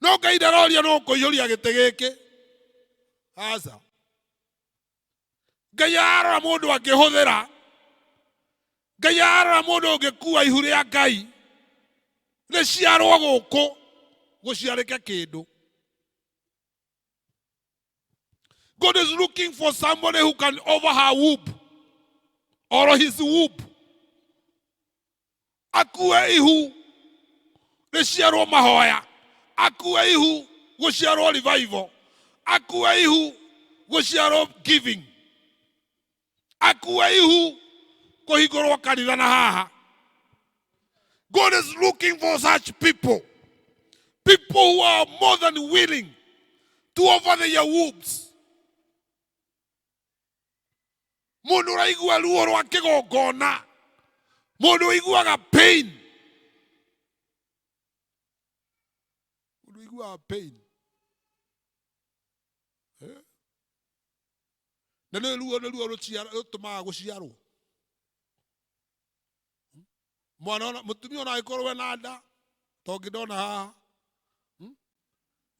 No Ngai ndaroria no kũiyũria gĩtĩ gĩkĩ. Aca. Ngai ararora mũndũ angĩhũthĩra. Ngai ararora mũndũ ũngĩkua ihu rĩa Ngai rĩciarwo gũkũ gũciarĩke kĩndũ. God is looking for somebody who can over her womb or his womb. Akue ihu rĩciarwo mahoya, akue ihu gũciarwo revival, akue ihu gũciarwo giving, akue ihu kũhingũrwo kanitha na haha. God is looking for such people. People who are more than willing to offer their wombs. Mũndũ ũraigua ruo rwa kĩgongona, mũndũ ũiguaga pain, mũndũ ũiguaga pain. Eh? Na nĩ ruo nĩ ruo rũtũmaga gũciarwo mwana ona mũtumia ona angĩkorwo ena nda tongĩ ndona haha.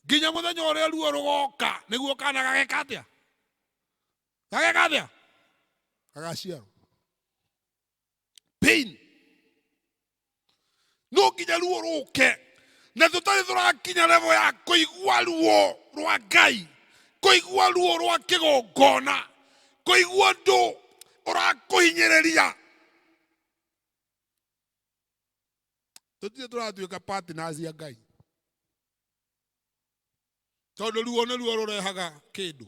Nginya mũthenya ũrĩa ruo rũgoka nĩguo kana gageka atĩa, gageka atĩa, gagaciarwo. Pain no nginya ruo rũke, na tũtarĩ tũrakinya level ya kũigua ruo rwa Ngai, kũigua ruo rwa kĩgongona, kũigua ũndũ ũrakũhinyĩrĩria. Tũtirĩ tũratuĩka partners ya Ngai, tondũ ruo nĩ ruo rũrehaga kĩndũ,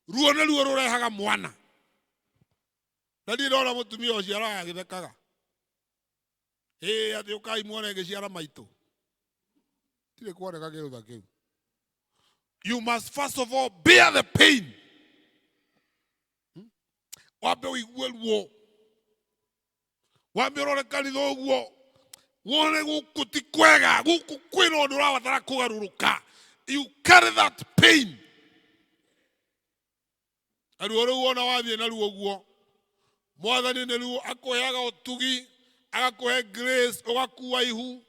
ruo nĩ ruo rũrehaga mwana. Na niĩ ndona mũtumia ũcio aragĩthekaga, ĩĩ atĩ ũkai muone ngĩciara maitũ, tirĩ kuoneka kĩndũ ta kĩu. You must first of all bear the pain. Wambe ũigue ruo, wambe ũrore kanitha ũguo wone gũkũ ti kwega, gũkũ kwĩna ũndũ ũrabatara kũgarũrũka. You carry that pain. Na ruo rũu ona wathiĩ naruo ũguo, mwathani nĩ ruo akũheaga ũtugi, agakũhe grace, ũgakua ihu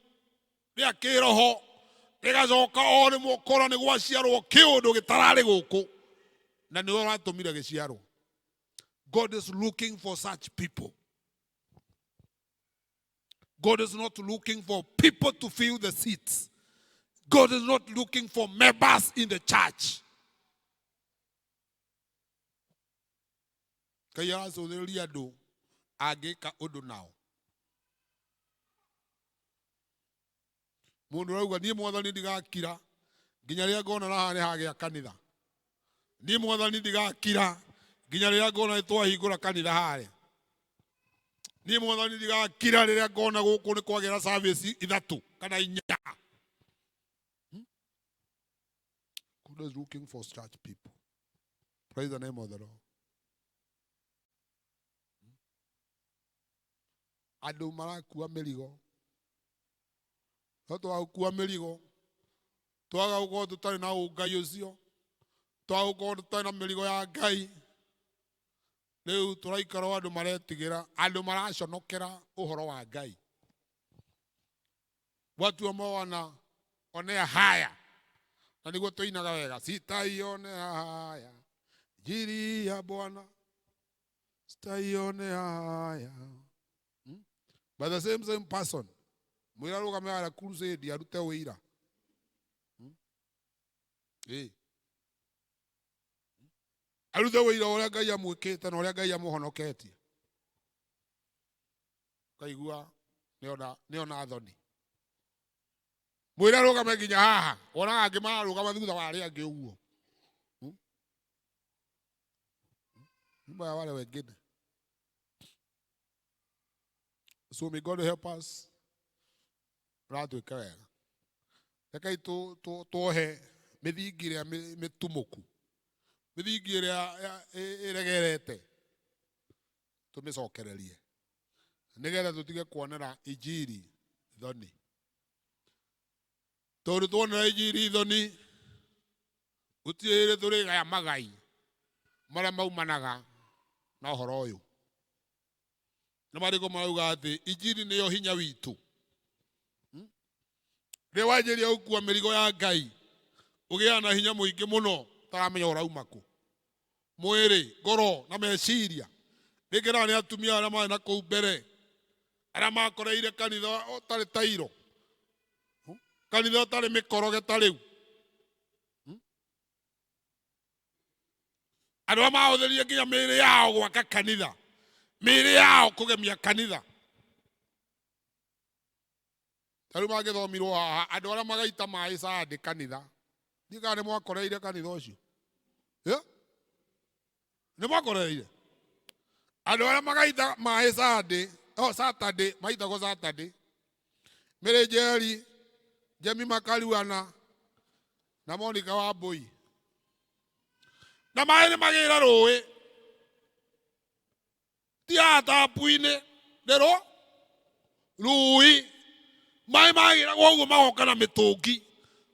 rĩa kĩroho rĩgacoka o rĩmwe ũkora nĩ gwaciarwo kĩũndũ gĩtararĩ gũkũ na nĩwe ũratũmire gĩciarwo. God is looking for such people. God is not looking for people to fill the seats. God is not looking for members in the church. Ngai aracũthĩrĩria andũ angĩka ũndũ nao. Mũndũ ũrauga niĩ mwathani ndigakira nginya rĩrĩa ngona na haha nĩ hagĩa kanitha. Niĩ mwathani ndigakira nginya rĩrĩa ngona nĩ twahingũra kanitha harĩa. Niĩ mwathani ndigakira rĩrĩa ngona gũkũ nĩ kwagĩra service ithatũ kana inya. God is looking for such people. Praise the name of the Lord. Andũ marakua mĩrigo. No twaga gũkua mĩrigo, twaga gũkorwo tũtarĩ na ũngai ũcio, twaga gũkorwo tũtarĩ na mĩrigo ya Ngai, rĩu tũraikara o andũ maretigĩra, andũ maraconokera ũhoro wa Ngai. Watu ambao wanaonea haya, na nĩguo tũinaga wega, sitaionea haya njiri ya Bwana, sitaionea haya. By the same same person mwĩra arũgame harĩa crusade arute ũira. Ĩ. Arute ũira ũrĩa Ngai amwĩkĩte na ũrĩa Ngai amũhonoketie. Ũkaigua nĩona nĩona thoni. Mwĩre arũgame nginya haha, wonaga angĩ mararũgama thutha wa arĩa angĩ ũguo. Nyuma ya wale wengine. So may God help us. Ratwĩke wega. Rekei tuohe mĩthingi ĩrĩa mĩtumũku, mĩthingi ĩrĩa ĩregerete, tũmĩcokererie nĩgetha tũtige kuonera injiri thoni. Tondũ tuonera injiri thoni, gũtirĩ hĩndĩ tũrĩgaya magai marĩa maumanaga na ũhoro ũyũ. Na marĩko marauga atĩ injiri nĩyo hinya witũ. Rĩrĩa wanjĩrĩria gũkua mĩrigo ya Ngai, ũgĩaga na hinya mũingĩ mũno ũtaramenya ũrauma kũ. Mwĩrĩ, ngoro na meciria. Rĩngĩ nĩ atumia arĩa marĩ na kũu mbere, arĩa makoreire kanitha ũtarĩ tairo, kanitha ũtarĩ mĩkoroge ta rĩu. Andũ arĩa mahũthĩrire nginya mĩĩrĩ yao gwaka kanitha, mĩĩrĩ yao kũgemia kanitha. Ta rĩu mangĩthomirwo haha, andũ arĩa magaita maĩ Sunday kanitha, ndiũĩ kana nĩ mwakoreire kanitha ũcio. Nĩ mwakoreire andũ arĩa magaita maĩ Sunday, oh, Saturday, maitagwo Saturday. Mary Njeri, Jemima Karuana na Monica Wambui. Na maĩ nĩ magĩra rũĩ, ti haha tapu-inĩ, nĩ rũĩ. Maĩ magĩragwo ũguo magoka na mĩtũngi,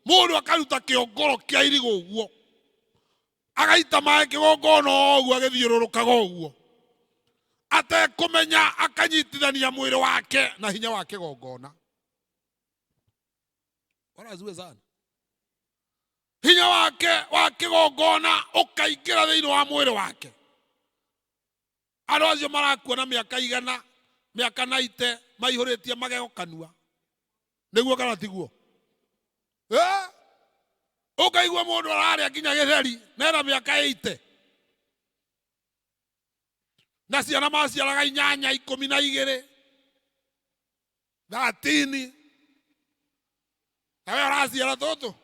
mũndũ akaruta kĩongoro kĩa irigũ ũguo, agaita maĩ kĩgongona ũguo, agĩthiũrũrũkaga ũguo atekũmenya, akanyitithania mwĩrĩ wake na hinya wa kĩgongona. Bwana asifiwe sana. Hinya wake wa kĩgongona ũkaingĩra thĩinĩ wa mwĩrĩ wake. Andũ acio marakua na mĩaka igana, mĩaka naite, maihũrĩtie magego kanua. Nĩguo kana tiguo? Ũkaigua mũndũ ararĩa nginya gĩtheri na ena mĩaka ĩite, na ciana maciaraga inyanya, ikũmi na igĩrĩ, 13, na we ũraciara tũtũ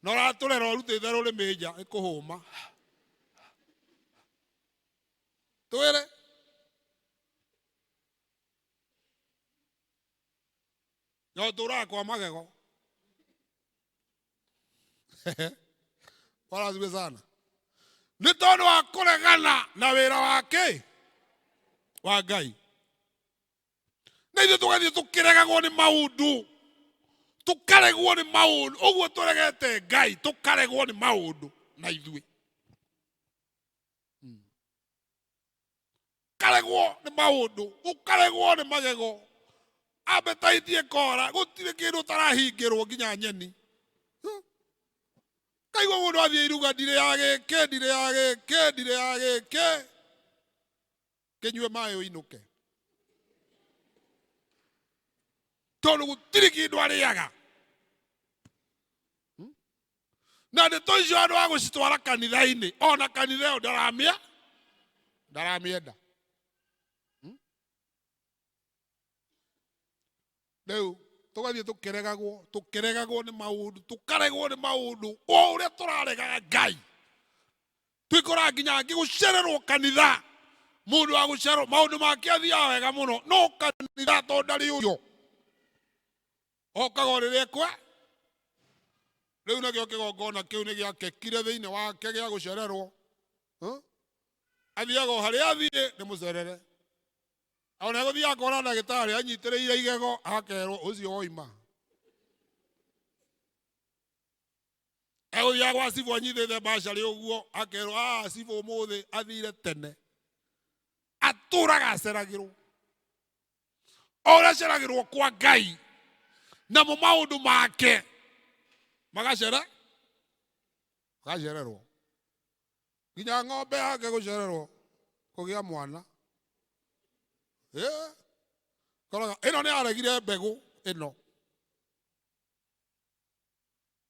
na ũratũrera ũrutĩte rũrĩmĩ nja ĩkũhũma. Twĩre no tũraga kwa magego. Bwana asifiwe sana. Nĩ tondũ wa kũregana na wĩra wake wa Ngai, na ithuĩ tũgathiĩ tũkĩregagwo nĩ maũndũ, tũkaregwo nĩ maũndũ ũguo tũregete Ngai, tũkaregwo nĩ maũndũ na ithuĩ karegwo nĩ maũndũ, ũkaregwo nĩ magego, appetite ĩkora, gũtirĩ kĩndũ ũtarahingĩrwo nginya nyeni. Kaigua mũndũ athiĩ iruga, ndirĩ ya gĩkĩ, ndirĩ ya gĩkĩ, ndirĩ ya gĩkĩ, kĩnyue maĩ ũinũke, tondũ gũtirĩ kĩndũ arĩaga. Na ndeto icio andũ a gũcitwara kanitha-inĩ, ona kanitha ĩyo ndaramĩenda. Rĩu tũgathiĩ tũkĩregagwo, tũkĩregagwo nĩ maũndũ, tũkaregwo nĩ maũndũ o ũrĩa tũraregaga Ngai. Twĩkoraga nginya angĩ gũcererwo kanitha, mũndũ wa gũcererwo maũndũ make athiaga wega mũno, no kanitha tondũ ndarĩ ũrio okaga o rĩrĩa ekwe. Rĩu nakĩo kĩgongona kĩu nĩ gĩakekire thĩinĩ wake gĩa gũcererwo. Athiaga o harĩa athiĩ nĩ mũcerere, ona egũthiaga kuona ndagĩtarĩ anyitĩrĩire igego, akerwo ũcio woima. Egũthiaga gwa cibũ anyitĩte bacarĩ ũguo, akerwo, "Ah, cibũ ũmũthĩ athire tene." Atũraga aceragĩrwo o ũrĩa aceragĩrwo kwa Ngai, namo maũndũ make magacera magacererwo, nginya ng'ombe yake gũcererwo kũgĩa mwana. Eh, koraga ĩno nĩ yaregire mbegũ ĩno,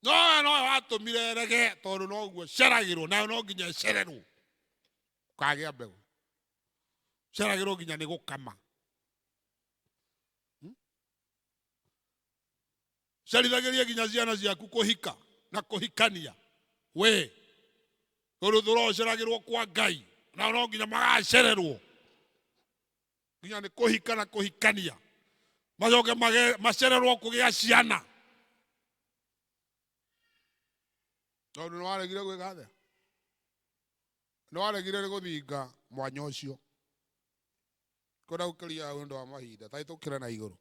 nowe nowe watũmire erege, tondũ noguo ceragĩrwo nayo, no nginya ĩcererwo kagĩa mbegũ, ceragĩrwo nginya nĩ gũkama. Cerithagĩrie nginya ciana ciaku kũhika na kũhikania we, tondũ tũroceragĩrwo kwa Ngai, nao no nginya magacererwo nginya nĩ kũhika na kũhikania, macoke macererwo kũgĩa ciana, tondũ nĩ waregire gwĩka atĩa? Nĩ waregire nĩ gũthinga mwanya ũcio. Kwenda gũkĩria hau ũndũ wa mahinda tarĩ tũkĩre na igũrũ.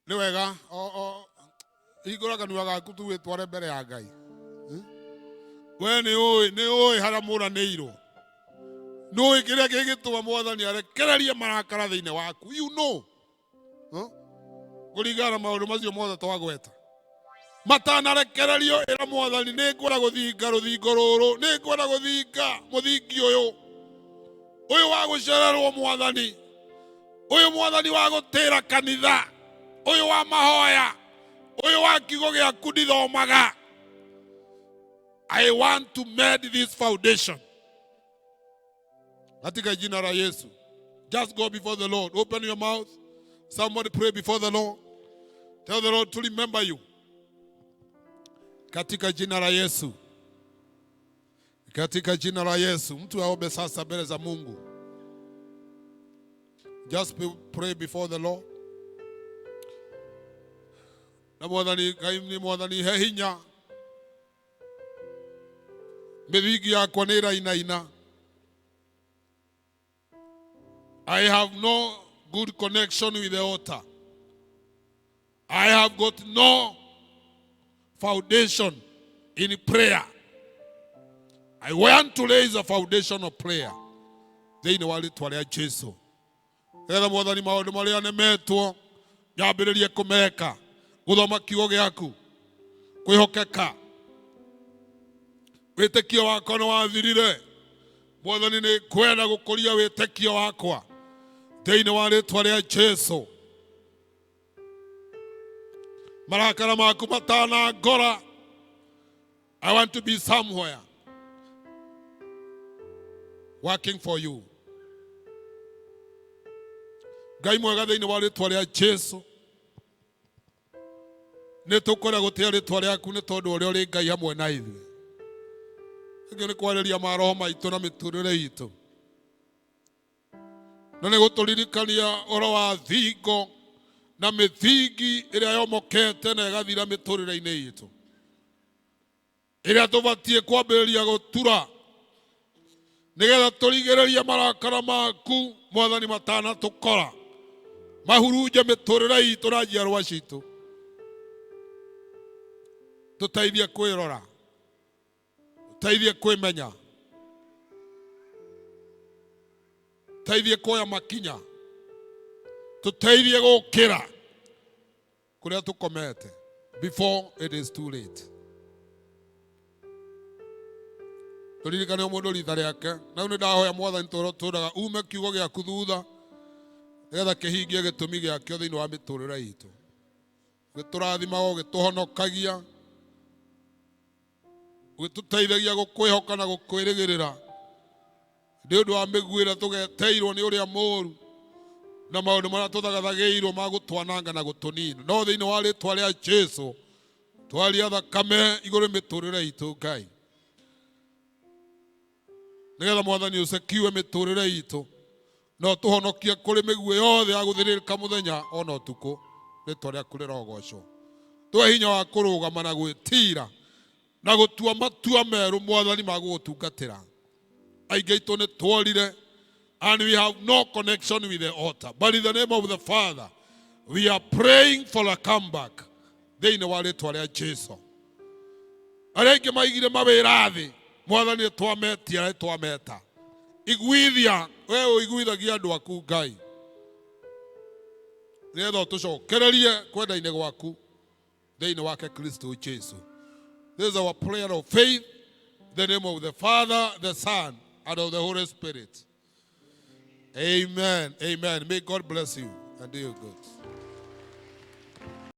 Nĩ wega o hingũra kanua gaku tu wĩtware mbere ya Ngai. We nĩ ũĩ, nĩ ũĩ harĩa mũranĩirwo, nĩ ũĩ kĩrĩa kĩngĩtũma Mwathani arekererie marakara thĩinĩ waku, you know. Huh? Kũringana na maũndũ macio mothe twagweta matanarekererio, ĩra Mwathani, nĩ ngwenda gũthinga rũthingo rũrũ, nĩ ngwenda gũthinga mũthingi ũyũ, ũyũ wa gũcererwo Mwathani, ũyũ Mwathani wa gũtĩra kanitha, ũyũ wa mahoya, ũyũ wa kiugo gĩaku ndithomaga. I want to mend this foundation katika jina la Yesu. Just go before the Lord. Open your mouth. Somebody pray before the Lord. Tell the Lord to remember you. Katika jina la Yesu. Katika jina la Yesu. Mtu aombe sasa mbele za Mungu. Just pray before the Lord. Na Mwathani Ngai, nĩ Mwathani, he hinya. Mĩthingi yakwa nĩ ĩrainaina. I have no good connection with the altar. I have got no foundation in prayer. I want to raise a foundation of prayer thĩinĩ wa rĩtwa rĩa Jesu, nĩgetha Mwathani, maũndũ marĩa nemetwo nyambĩrĩrie kũmeka, gũthoma kiugo gĩaku, kwĩhokeka. Wĩtĩkio wakwa nĩ wathirire. Mwathani, nĩ kwenda gũkũria wĩtĩkio wakwa thĩinĩ wa rĩtwa rĩa Jesu. Marakara maku matanangora, I want to be somewhere working for you. Ngai mwega, thĩinĩ wa rĩtwa rĩa Jesu, nĩ tũkwenda gũtĩa rĩtwa rĩaku nĩ tondũ ũrĩa ũrĩ Ngai hamwe na ithuĩ. Ĩngĩ nĩ kwarĩria maroho maitũ na mĩtũrĩre itũ, na nĩ gũtũririkania ũhoro wa thingo na mĩthingi ĩrĩa yomokete na ĩgathira mĩtũrĩre-inĩ itũ, ĩrĩa tũbatiĩ kwambĩrĩria gũtura nĩgetha tũrigĩrĩrie marakara maku, Mwathani, matanatũkora mahurunje mĩtũrĩre itũ na njiarwa citũ. Tũteithie kwĩrora, tũteithie kwĩmenya, tũteithie kuoya makinya, tũteithie gũkĩra kũrĩa tũkomete before it is too late. Tũririkane o mũndũ rita rĩake. Na rĩu nĩ ndahoya, Mwathani, tũraga ume kiugo gĩaku thutha nĩgetha kĩhingie gĩtũmi gĩakĩo thĩinĩ wa mĩtũrĩre itũ, gĩtũrathimaga, ũgĩtũhonokagia, ũgĩtũteithagia gũkwĩhoka na gũkwĩrĩgĩrĩra nĩ ũndũ wa mĩguĩ ĩrĩa tũgeteirwo nĩ ũrĩa mũũru na maũndũ marĩa tũthagathagĩirwo ma gũtwananga na gũtũnina. No thĩinĩ wa rĩtwa rĩa Jesu, twaria thakame igũrũ mĩtũrĩre itũ, Ngai, nĩgetha Mwathani ũcekiwe mĩtũrĩre itũ no tũhonokie kũrĩ mĩguĩ yothe ya gũthĩrĩrĩka mũthenya ona ũtukũ. Rĩtwa rĩaku rĩrogocwo. Tũhe hinya wa kũrũgama na gwĩtira na gũtua matua merũ, Mwathani, ma gũgũtungatĩra. Aingĩ aitũ nĩ tworire. And we have no connection with the altar. But in the name of the Father, we are praying for a comeback. Thĩinĩ wa rĩtwa rĩa Jesu. Arĩa aingĩ maigire mawĩra thĩ, Mwathani nĩtwametia nĩtwameta. Iguithia, we ũiguithagia andũ aku Ngai. Nĩgetha ũtũcokererie kwenda-inĩ gwaku thĩinĩ wake Kristo Jesu. This is our prayer of faith in the name of the Father, the Son, and of the Holy Spirit. Amen. Amen. May God bless you and do you good.